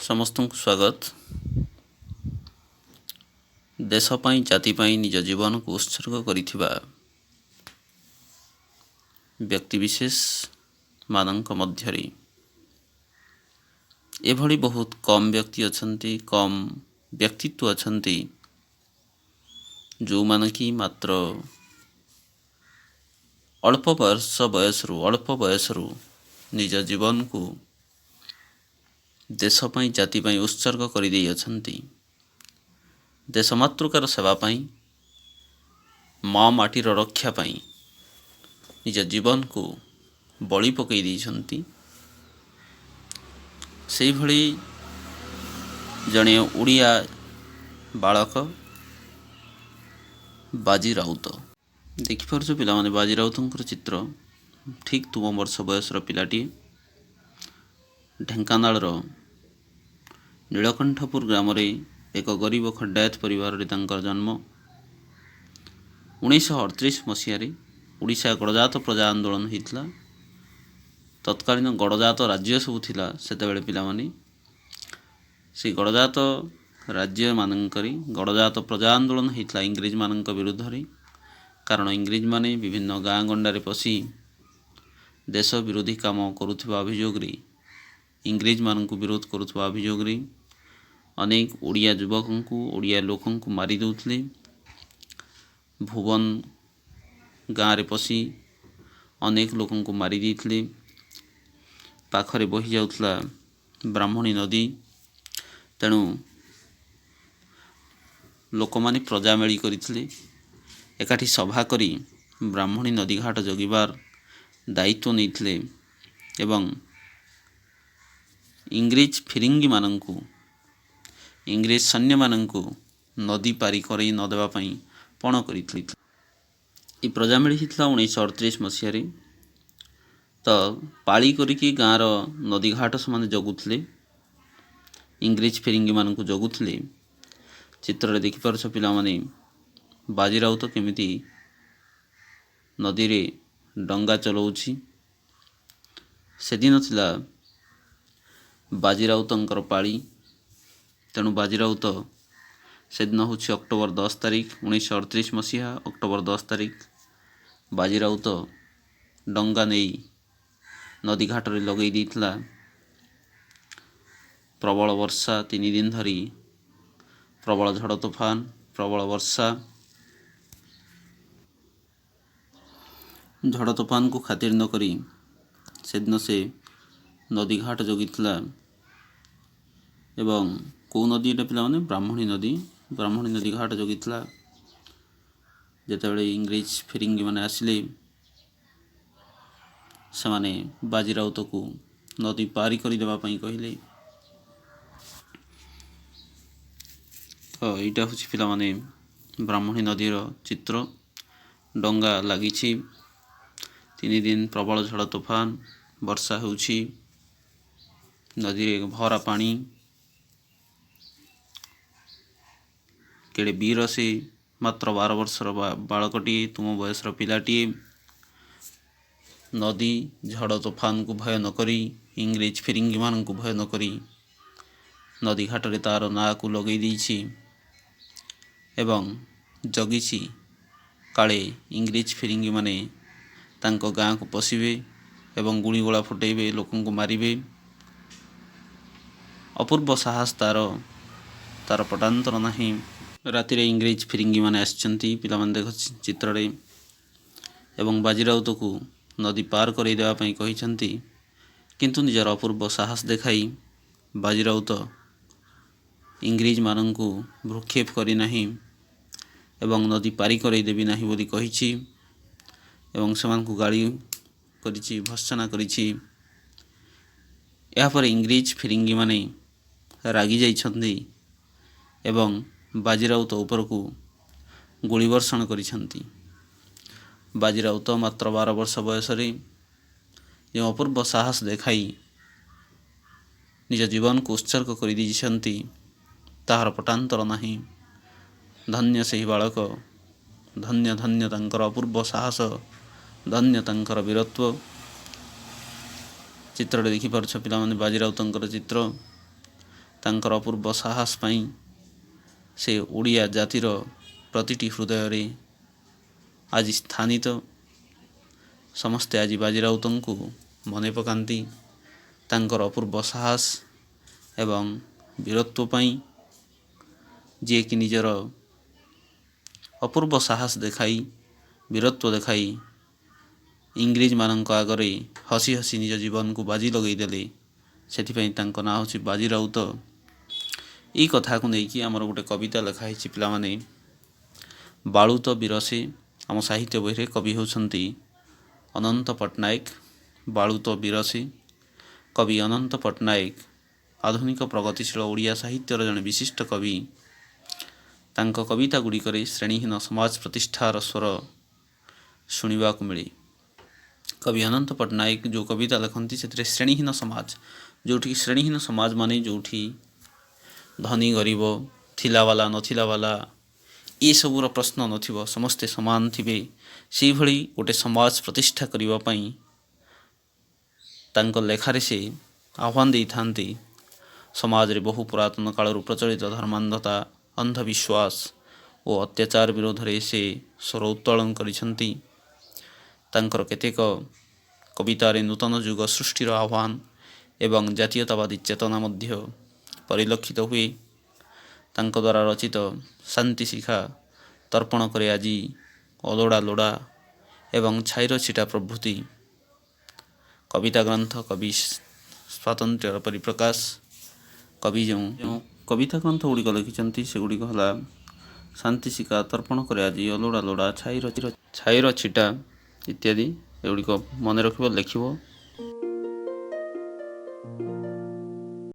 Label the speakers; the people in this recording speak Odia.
Speaker 1: ସମସ୍ତଙ୍କୁ ସ୍ୱାଗତ। ଦେଶ ପାଇଁ, ଜାତି ପାଇଁ ନିଜ ଜୀବନକୁ ଉତ୍ସର୍ଗ କରିଥିବା ବ୍ୟକ୍ତିବିଶେଷ ମାନଙ୍କ ମଧ୍ୟରେ ଏଭଳି ବହୁତ କମ୍ ବ୍ୟକ୍ତି ଅଛନ୍ତି, କମ୍ ବ୍ୟକ୍ତିତ୍ୱ ଅଛନ୍ତି, ଯେଉଁମାନେ କି ମାତ୍ର ଅଳ୍ପ ବର୍ଷ ବୟସରୁ, ଅଳ୍ପ ବୟସରୁ ନିଜ ଜୀବନକୁ ଦେଶ ପାଇଁ, ଜାତି ପାଇଁ ଉତ୍ସର୍ଗ କରିଦେଇଅଛନ୍ତି। ଦେଶ ମାତୃକାର ସେବା ପାଇଁ, ମା ମାଟିର ରକ୍ଷା ପାଇଁ ନିଜ ଜୀବନକୁ ବଳି ପକାଇ ଦେଇଛନ୍ତି। ସେଇଭଳି ଜଣେ ଓଡ଼ିଆ ବାଳକ ବାଜି ରାଉତ। ଦେଖିପାରୁଛ ପିଲାମାନେ, ବାଜି ରାଉତଙ୍କର ଚିତ୍ର। ଠିକ୍ ତୁମ ବର୍ଷ ବୟସର ପିଲାଟିଏ। ଢେଙ୍କାନାଳର ନୀଳକଣ୍ଠପୁର ଗ୍ରାମରେ ଏକ ଗରିବ ଖଣ୍ଡାୟତ ପରିବାରରେ ତାଙ୍କର ଜନ୍ମ। 1938 ମସିହାରେ ଓଡ଼ିଶା ଗଡ଼ଜାତ ପ୍ରଜା ଆନ୍ଦୋଳନ ହେଇଥିଲା। ତତ୍କାଳୀନ ଗଡ଼ଜାତ ରାଜ୍ୟ ସବୁ ଥିଲା ସେତେବେଳେ ପିଲାମାନେ। ସେଇ ଗଡ଼ଜାତ ରାଜ୍ୟମାନଙ୍କରେ ଗଡ଼ଜାତ ପ୍ରଜା ଆନ୍ଦୋଳନ ହେଇଥିଲା ଇଂରେଜମାନଙ୍କ ବିରୁଦ୍ଧରେ, କାରଣ ଇଂରେଜମାନେ ବିଭିନ୍ନ ଗାଁ ଗଣ୍ଡାରେ ପଶି ଦେଶ ବିରୋଧୀ କାମ କରୁଥିବା ଅଭିଯୋଗରେ, ଇଂରେଜମାନଙ୍କୁ ବିରୋଧ କରୁଥିବା ଅଭିଯୋଗରେ ଅନେକ ଓଡ଼ିଆ ଯୁବକଙ୍କୁ, ଓଡ଼ିଆ ଲୋକଙ୍କୁ ମାରି ଦେଉଥିଲେ। ଭୁବନ ଗାଁରେ ପଶି ଅନେକ ଲୋକଙ୍କୁ ମାରି ଦେଇଥିଲେ। ପାଖରେ ବହି ଯାଉଥିଲା ବ୍ରାହ୍ମଣୀ ନଦୀ। ତେଣୁ ଲୋକମାନେ ପ୍ରଜାମେଳି କରିଥିଲେ। ଏକାଠି ସଭା କରି ବ୍ରାହ୍ମଣୀ ନଦୀ ଘାଟ ଜଗିବାର ଦାୟିତ୍ୱ ନେଇଥିଲେ ଏବଂ ଇଂରେଜ ଫିରିଙ୍ଗିମାନଙ୍କୁ, ଇଂରେଜ ସୈନ୍ୟମାନଙ୍କୁ ନଦୀ ପାରି କରେଇ ନ ଦେବା ପାଇଁ ପଣ କରିଥିଲେ। ଏ ପ୍ରଜାମେଳି ହେଇଥିଲା 1938 ମସିହାରେ। ତ ପାଳି କରିକି ଗାଁର ନଦୀଘାଟ ସେମାନେ ଜଗୁଥିଲେ, ଇଂରେଜ ଫିରିଙ୍ଗିମାନଙ୍କୁ ଜଗୁଥିଲେ। ଚିତ୍ରରେ ଦେଖିପାରୁଛ ପିଲାମାନେ, ବାଜି ରାଉତ କେମିତି ନଦୀରେ ଡଙ୍ଗା ଚଲାଉଛି। ସେଦିନ ଥିଲା ବାଜି ରାଉତଙ୍କର ପାଳି। ତେଣୁ ବାଜି ରାଉତ ସେଦିନ ହେଉଛି ଅକ୍ଟୋବର 10 ତାରିଖ, 1938 ମସିହା ଅକ୍ଟୋବର 10 ତାରିଖ। ବାଜି ରାଉତ ଡଙ୍ଗା ନେଇ ନଦୀ ଘାଟରେ ଲଗେଇ ଦେଇଥିଲା। ପ୍ରବଳ ବର୍ଷା, 3 ଦିନ ଧରି ପ୍ରବଳ ଝଡ଼ ତୋଫାନ, ପ୍ରବଳ ବର୍ଷା। ଝଡ଼ ତୋଫାନକୁ ଖାତିର ନ କରି ସେଦିନ ସେ ନଦୀ ଘାଟ ଜଗିଥିଲା। ଏବଂ କେଉଁ ନଦୀ ଏଇଟା ପିଲାମାନେ? ବ୍ରାହ୍ମଣୀ ନଦୀ। ବ୍ରାହ୍ମଣୀ ନଦୀ ଘାଟ ଜଗିଥିଲା। ଯେତେବେଳେ ଇଂରେଜ ଫିରିଙ୍ଗିମାନେ ଆସିଲେ, ସେମାନେ ବାଜି ରାଉତକୁ ନଦୀ ପାରି କରିଦେବା ପାଇଁ କହିଲେ। ତ ଏଇଟା ହେଉଛି ପିଲାମାନେ ବ୍ରାହ୍ମଣୀ ନଦୀର ଚିତ୍ର। ଡଙ୍ଗା ଲାଗିଛି। 3 ଦିନ ପ୍ରବଳ ଝଡ଼ ତୋଫାନ, ବର୍ଷା ହେଉଛି, ନଦୀରେ ଭରା ପାଣି। କେଡ଼େ ବୀର ସେ! ମାତ୍ର 12 ବର୍ଷର ବାଳକଟିଏ, ତୁମ ବୟସର ପିଲାଟିଏ, ନଦୀ ଝଡ଼ ତୋଫାନକୁ ଭୟ ନକରି, ଇଂରେଜ ଫିରିଙ୍ଗିମାନଙ୍କୁ ଭୟ ନକରି ନଦୀ ଘାଟରେ ତାର ନାଆକୁ ଲଗେଇ ଦେଇଛି ଏବଂ ଜଗିଛି, କାଳେ ଇଂରେଜ ଫିରିଙ୍ଗିମାନେ ତାଙ୍କ ଗାଁକୁ ପଶିବେ ଏବଂ ଗୁଳିଗୋଳା ଫୁଟେଇବେ, ଲୋକଙ୍କୁ ମାରିବେ। ଅପୂର୍ବ ସାହସ ତାର, ତାର ପଟାନ୍ତର ନାହିଁ। ରାତିରେ ଇଂରେଜ ଫିରିଙ୍ଗିମାନେ ଆସିଛନ୍ତି ପିଲାମାନେ, ଦେଖ ଚିତ୍ରରେ, ଏବଂ ବାଜିରାଉତକୁ ନଦୀ ପାର କରେଇ ଦେବା ପାଇଁ କହିଛନ୍ତି। କିନ୍ତୁ ନିଜର ଅପୂର୍ବ ସାହସ ଦେଖାଇ ବାଜିରାଉତ ଇଂରେଜମାନଙ୍କୁ ଭ୍ରୂକ୍ଷେପ କରିନାହିଁ ଏବଂ ନଦୀ ପାରି କରେଇ ଦେବି ନାହିଁ ବୋଲି କହିଛି ଏବଂ ସେମାନଙ୍କୁ ଗାଳି କରିଛି, ଭର୍ତ୍ସନା କରିଛି। ଏହାପରେ ଇଂରେଜ ଫିରିଙ୍ଗିମାନେ ରାଗି ଯାଇଛନ୍ତି ଏବଂ ବାଜିରାଉତ ଉପରକୁ ଗୁଳି ବର୍ଷଣ କରିଛନ୍ତି। ବାଜିରାଉତ ମାତ୍ର 12 ବର୍ଷ ବୟସରେ ଯେଉଁ ଅପୂର୍ବ ସାହସ ଦେଖାଇ ନିଜ ଜୀବନକୁ ଉତ୍ସର୍ଗ କରିଦେଇଛନ୍ତି, ତାହାର ପଟାନ୍ତର ନାହିଁ। ଧନ୍ୟ ସେହି ବାଳକ, ଧନ୍ୟ, ଧନ୍ୟ ତାଙ୍କର ଅପୂର୍ବ ସାହସ, ଧନ୍ୟ ତାଙ୍କର ବୀରତ୍ୱ। ଚିତ୍ରରେ ଦେଖିପାରୁଛ ପିଲାମାନେ ବାଜିରାଉତଙ୍କର ଚିତ୍ର। ତାଙ୍କର ଅପୂର୍ବ ସାହସ ପାଇଁ ସେ ଓଡ଼ିଆ ଜାତିର ପ୍ରତିଟି ହୃଦୟରେ ଆଜି ସ୍ଥାନିତ। ସମସ୍ତେ ଆଜି ବାଜି ରାଉତଙ୍କୁ ମନେ ପକାନ୍ତି ତାଙ୍କର ଅପୂର୍ବ ସାହସ ଏବଂ ବୀରତ୍ୱ ପାଇଁ, ଯିଏକି ନିଜର ଅପୂର୍ବ ସାହସ ଦେଖାଇ, ବୀରତ୍ୱ ଦେଖାଇ ଇଂରେଜମାନଙ୍କ ଆଗରେ ହସି ହସି ନିଜ ଜୀବନକୁ ବାଜି ଲଗେଇଦେଲେ। ସେଥିପାଇଁ ତାଙ୍କ ନାଁ ହେଉଛି ବାଜି ରାଉତ। ଏଇ କଥାକୁ ନେଇକି ଆମର ଗୋଟେ କବିତା ଲେଖା ହେଇଛି ପିଲାମାନେ, ବାଳୁତ ବୀରସେ। ଆମ ସାହିତ୍ୟ ବହିରେ କବି ହେଉଛନ୍ତି ଅନନ୍ତ ପଟ୍ଟନାୟକ। ବାଳୁତ ବୀରସେ। କବି ଅନନ୍ତ ପଟ୍ଟନାୟକ ଆଧୁନିକ ପ୍ରଗତିଶୀଳ ଓଡ଼ିଆ ସାହିତ୍ୟର ଜଣେ ବିଶିଷ୍ଟ କବି। ତାଙ୍କ କବିତା ଗୁଡ଼ିକରେ ଶ୍ରେଣୀହୀନ ସମାଜ ପ୍ରତିଷ୍ଠାର ସ୍ୱର ଶୁଣିବାକୁ ମିଳେ। କବି ଅନନ୍ତ ପଟ୍ଟନାୟକ ଯେଉଁ କବିତା ଲେଖନ୍ତି, ସେଥିରେ ଶ୍ରେଣୀହୀନ ସମାଜ, ଯେଉଁଠିକି ଶ୍ରେଣୀହୀନ ସମାଜ ମାନେ ଯେଉଁଠି ଧନୀ ଗରିବ, ଥିଲାବାଲା ନଥିଲାବାଲା ଏସବୁର ପ୍ରଶ୍ନ ନଥିବ, ସମସ୍ତେ ସମାନ ଥିବେ, ସେଇଭଳି ଗୋଟେ ସମାଜ ପ୍ରତିଷ୍ଠା କରିବା ପାଇଁ ତାଙ୍କ ଲେଖାରେ ସେ ଆହ୍ୱାନ ଦେଇଥାନ୍ତି। ସମାଜରେ ବହୁ ପୁରାତନ କାଳରୁ ପ୍ରଚଳିତ ଧର୍ମାନ୍ଧତା, ଅନ୍ଧବିଶ୍ୱାସ ଓ ଅତ୍ୟାଚାର ବିରୋଧରେ ସେ ସ୍ୱର ଉତ୍ତୋଳନ କରିଛନ୍ତି। ତାଙ୍କର କେତେକ କବିତାରେ ନୂତନ ଯୁଗ ସୃଷ୍ଟିର ଆହ୍ୱାନ ଏବଂ ଜାତୀୟତାବାଦୀ ଚେତନା ମଧ୍ୟ ପରିଲକ୍ଷିତ ହୁଏ। ତାଙ୍କ ଦ୍ୱାରା ରଚିତ ଶାନ୍ତି ଶିଖା, ତର୍ପଣ କରେ ଆଜି, ଅଲୋଡ଼ା ଲୋଡ଼ା ଏବଂ ଛାଇର ଛିଟା ପ୍ରଭୃତି କବିତା ଗ୍ରନ୍ଥ କବି ସ୍ୱାତନ୍ତ୍ର୍ୟର ପରିପ୍ରକାଶ। କବି ଯେଉଁ ଯେଉଁ କବିତା ଗ୍ରନ୍ଥ ଗୁଡ଼ିକ ଲେଖିଛନ୍ତି, ସେଗୁଡ଼ିକ ହେଲା ଶାନ୍ତି ଶିଖା, ତର୍ପଣ କରେ ଆଜି, ଅଲୋଡ଼ା ଲୋଡ଼ା, ଛାଇର ଛିଟା ଇତ୍ୟାଦି। ଏଗୁଡ଼ିକ ମନେ ରଖିବ, ଲେଖିବ।